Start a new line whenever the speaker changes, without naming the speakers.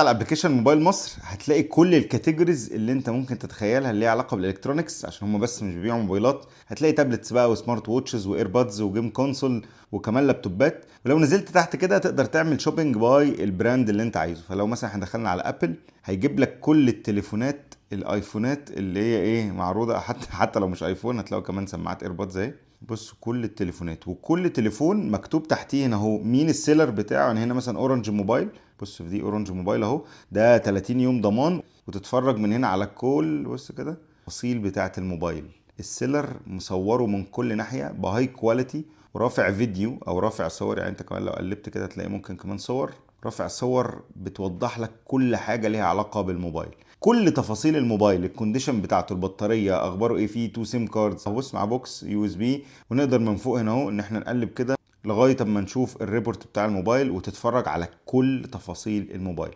على application موبايل مصر هتلاقي كل ال categories اللي انت ممكن تتخيلها اللي ليها علاقة بال electronics، عشان هم بس مش بيبيعوا موبايلات. هتلاقي tablets بقى و smart watches و earbuds و game console وكمان لابتوبات. ولو نزلت تحت كده تقدر تعمل shopping by ال brand اللي انت عايزه. فلو مثلا احنا دخلنا على Apple هيجيب لك كل التليفونات الايفونات اللي هي ايه معروضه، حتى لو مش iPhone هتلاقوا كمان سماعات AirPods اهي. بص كل التليفونات، وكل تليفون مكتوب تحتيه هنا اهو مين ال seller بتاعه. يعني هنا مثلا Orange Mobile، بص في دي Orange Mobile اهو، ده 30 يوم ضمان. وتتفرج من هنا على كل، بص كده التفاصيل بتاعه الموبايل، ال seller مصوره من كل ناحية ب high quality ورافع فيديو او رافع صور. يعني انت كمان لو قلبت كده تلاقي ممكن كمان صور، رافع صور بتوضح لك كل حاجة ليها علاقة بالموبايل، كل تفاصيل الموبايل، ال condition بتاعته، البطاريه، اخباره ايه، فيه 2 SIM cards، بص مع box USB. ونقدر من فوق هنا اهو ان احنا نقلب كده لغاية اما نشوف ال report بتاع الموبايل وتتفرج على كل تفاصيل الموبايل.